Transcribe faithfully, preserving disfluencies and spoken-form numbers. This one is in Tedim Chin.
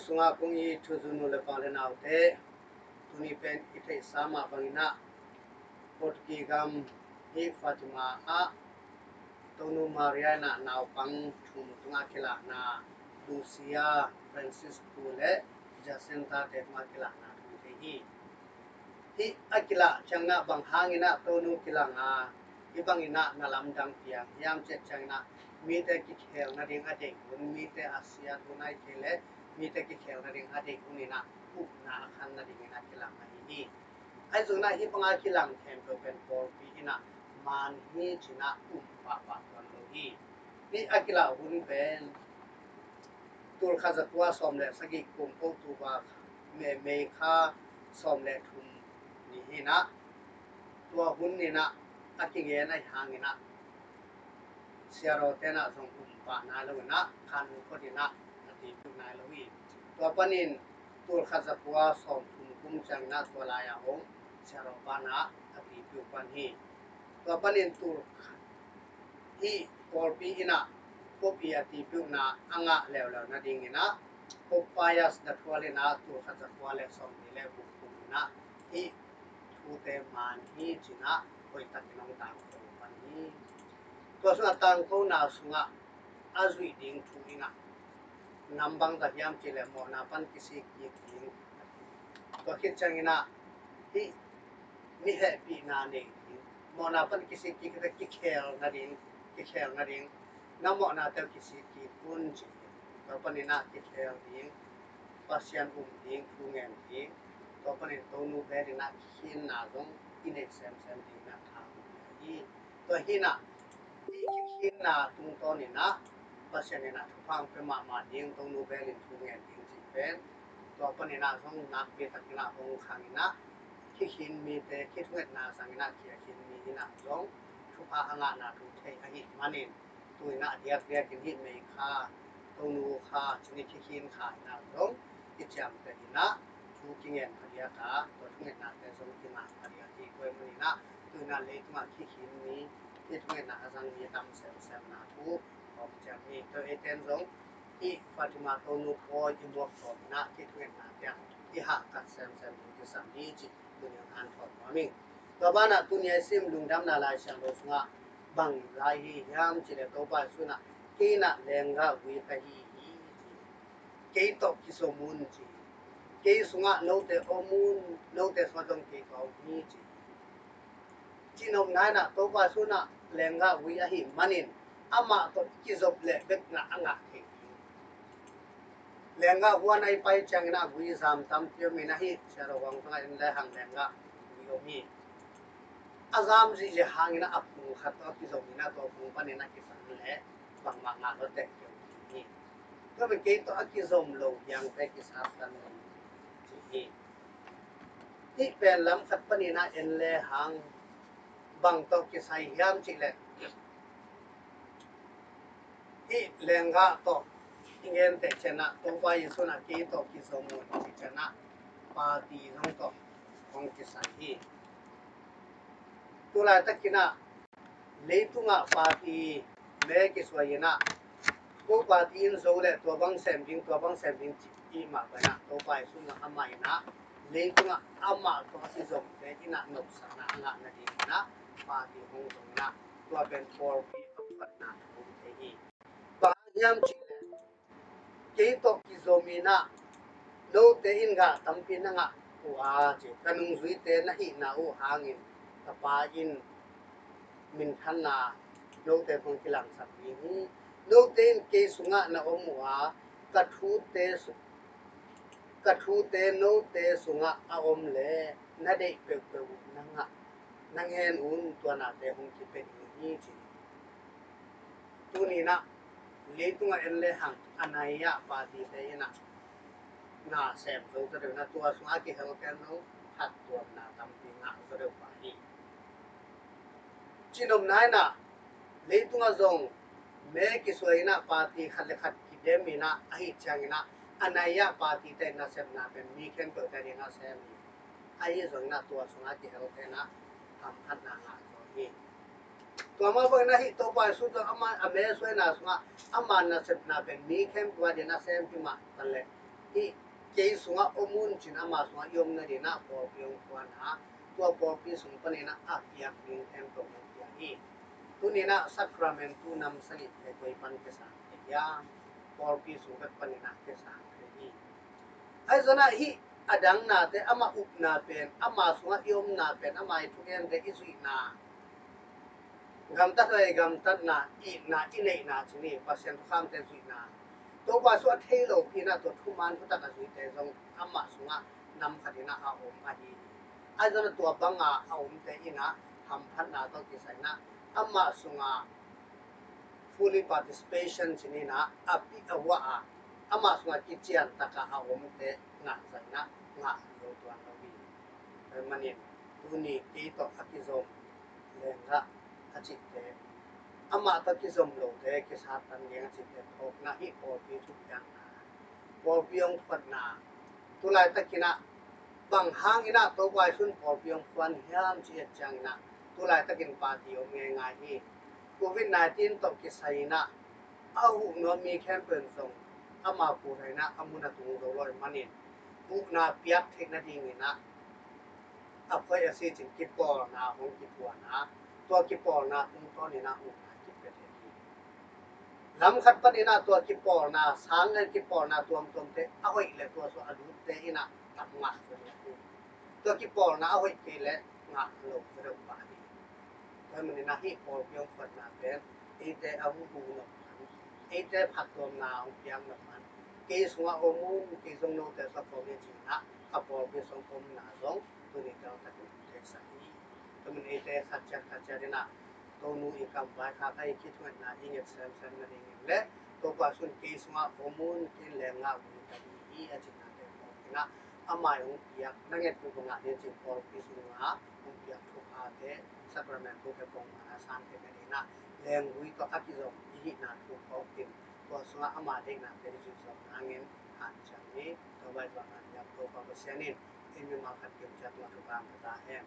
Sungah kong it thuzui nu le pa le naute, tuni pen i theihsa mah bangin ah Portugal gam hi Fatima ah Tonu Maria in ah naupang thum tungah kilahna, Lucia, Francisco le Jacinta te tungah kilahna thu thei hi. Hih a kilah ciangin ah bang hangin ah Tonu kilang a, hih bangin ah na lamdang piang hiam cih ciangin ah mite kikhel nading a deih hun, mite a siat hun ahih kei leh mite kikhel nading a deih hun in ah upna a khan nadingin ah kilang ahi hi. Ahi zongin ah hih banga kilang khempeuh pen pawlpi in ah man hi ci-in ah um pahpah tuan lo hi. Hih a kilah hun pen tul khat za kua sawm le sagih kum, October, May, May kha sawm le thum ni hi in ah, tua hun ni in ah a kingen ahih hangin ah siarawte in ah zong um pah nai lo in ah khan khot in ah a tipih nai lo hi. Tua panin tul khat za kua sawm thum kum ciangin ah tua lai-ah hong siaraw pa in ah a tipih pan hi. Tua panin tul hih pawlpi in ah Pope i a tipihna a ngah leuleu nadingin ah Pope Pius the twelfth in ah tul khat za kua le sawm nih le guk kum in ah hih thute man hi ci-in ah hoihtakin hong tangko pan hi. Tua sungah tangkona sungah a zuih ding thu in ah nam bang za hiam cih leh mawhna pan kisik kik ding. Tua khit ciangin ah hih mi hehpihna nei ding, mawhna pan kisik kik, kikhel nading, kikhel nading, na mawhnate uh kisik kik un ci. Tua panin ah kikhel ding, Pasian um ding, thu ngen ding, tua panin Tonu bel in ah kikhinna zong i neih semsem ding in ah tha hi. Tua hi in ah hih kikhinna tungtawn in ah Pasian in ah thupha hong pia mahmah ding, Tonu bel in thu ngen ding cih pen tua panin ah zong nakpi takin ah hong khang in ah, kikhin mite, kithungetna zangin ah kikhin mi in ah zong thupha a ngahna thu thei ahih manin tu in ah a diakdiakin hih May kha, Tonu kha, cih ni kikhin kha in ah zong kiciamteh in ah thu kingen phadiak a, tua thungetnate zong kingah phadiak hi. Tua ahih manin ah tu in ah leitungah kikhin mi, kithungetna a zang mi tam semsemna thu hong ciam hi. Tua eiten zong hih Fatima Tonu pawi i muak tawm in ah kithungetnate ah i hahkat semsem ding kisam hi cih tuni hong hanthawn nuam ing. Tua banah tuni a i sim Lungdamna Lai Siangtho sungah bang za hi hiam cih leh Topa Jesu in ah kei in ah lenggah gui ka hi hi ci. Kei tawh kizom un ci. Kei sungah note om un, note sungah zong kei ka om hi ci. Cihnopna in ah Topa Jesu in ah lenggah gui ahih manin amah tawh kizop leh bekna a ngah thei hi. Lenggah huan a i pai ciangin ah gui zam tampi om in ahi, siarawang tungah en le hang lenggah gui om hi. A zam ziahziah hangin ah a pung khat tawh a kizom in ah tua pung panin a kisan leh bangmah ngah lo teh keu hi. Tua pen kei tawh a kizom lo hiangte kisat tan lo ci hi. Hih pen lam khat panin ah en le hang bang tawh kisai hiam cih leh hih lenggah tawh i gen teh ciangin ah Topa Jesu in ah kei tawh kizom un cih ciangin ah party zong tawh hong kisai hi. Tulaitakin ah leitungah party me kisuai in ah ko party in zo leh tua bang sem ding, tua bang sem ding cih i mah bangin ah Topa Jesu in ah amah in ah leitungah amah tawh a kizomte in ah nopsakna a ngah nadingin ah party hong zong in ah tua pen pawlpi a phatna thu thei hi. Bang hang hiam cih leh kei tawh kizom in ah note in gah tampi na ngah uh a ci, ka nungzuite na hihna uh hangin ka Pa in minthanna note tungah kilangsak ding hi. Note in kei sungah na om uh a, ka thute su-, ka thute note sungah a om leh na deih peuhpeuh uh na ngah, na ngen un, tua nate hong kipia ding hi ci. Tuni in ah leitungah en le hang a nai ah partyte in ah na sem zo zaw deuh in ah tua sungah a kihelte in zong phattuamna tampi ngah zaw deuh pah hi. Cihnopna in ah leitungah zong me kisuai in ah party khat le khat kidem in ah ahih ciangin ah a nai ah partyte in nasepna pen mi khempeuhte adingin a sem hi. Ahi zongin ah tua sungah a kihelte in ah hamphatna ngah zaw hi. Tua mah bangin ah hih Topa Jesu zong ama a me suaina sungah ama nasepna pen mi khempeuh adingin a sem hi mah ta leh hih kei sungah om un ci-in ama sungah i om nadingin ah pawlpi hong phuan a, tua pawlpi sung panin ah a piak ding khempeuh hong pia hi. Tuni-in ah sakramentu nam sagihte koi pan kisang thei hiam? Pawlpi sung bek panin ah kisang thei hi. Ahi zongin ah hih a dang nate, amah upna pen, ama sungah i omna pen, ama i thugente i zuihna, gamtat hoih gamtatna, itna i neihna ci ni, Pasian thukhamte zuihna. Topa Jesu a thei lopi-in ah tua thuman thutak a zuite zong amah sungah nam khatin ah a om ahi hi. Ahi zongin ah tua banga a omte in ah hamphatna tawh kisai-in ah amah sungah fully participation ci ni-in ah a pih a huah a, amah sungah kician takin a omte ngah zah-in ah ngah lo tuan lo hi. Tua ahih manin tuni kei tawh a kizom lenggah a cihte, amah tawh kizom lote kisattan ding a cihte phawkna, hih pawlpi thupiakna, pawlpi hong phuanna. Tulaitakin ah bang hangin ah Topa Jesu in pawlpi hong phuan hiam ci et ciangin ah, tulaitakin party om ngeingai hi. Covid nineteen tawh kisai-in ah a huh nuam mi khempeuh in zong ama kuhna in ah a mun a tung zo lo ahih manin, huhna piak theih nadingin ah a phoih a si cin kipawlna hong kiphuan a, tua kipawlna tungtawnin ah huhna kipia thei hi. Lam khat panin ah tua kipawlna, sang le kipawlna tuamtuamte a hoih leh tua sungah a lutte in ah tam ngah zaw hi. Tua kipawlna a hoih kei leh ngah lo zaw deuh pah hi. Tua ahih manin ah hih pawlpi hong phuanna pen eite a hong huh nop man, eite phattuamna hong piak nop man, kei sungah om un, kei zong note sungah ka om hi ci-in ah a pawlpi sungah omna zong tuni teltakin theisak hi. Tua ahih manin eite khat ciat khat ciat in ah Tonu i kam vaikhak ahi khit thungetna i nget semsem nadingin le Topa Jesu in kei sungah om un, kei in leenggahgui ka hi hi a cihnate phawkin ah ama in hong piak, na ngetpih bangah ding cin pawlpi sungah hong piak thukhate, sakramentute pongman a san theih nadingin ah leenggui tawh a kizom i hihna thu phawk in, tua sungah ama deihnate i zuih zawh nadingin hanciam ni. Tua bang a hiam Topa Pasian in ei mimal khat gim ciat tungah thupha hong pia ta hen.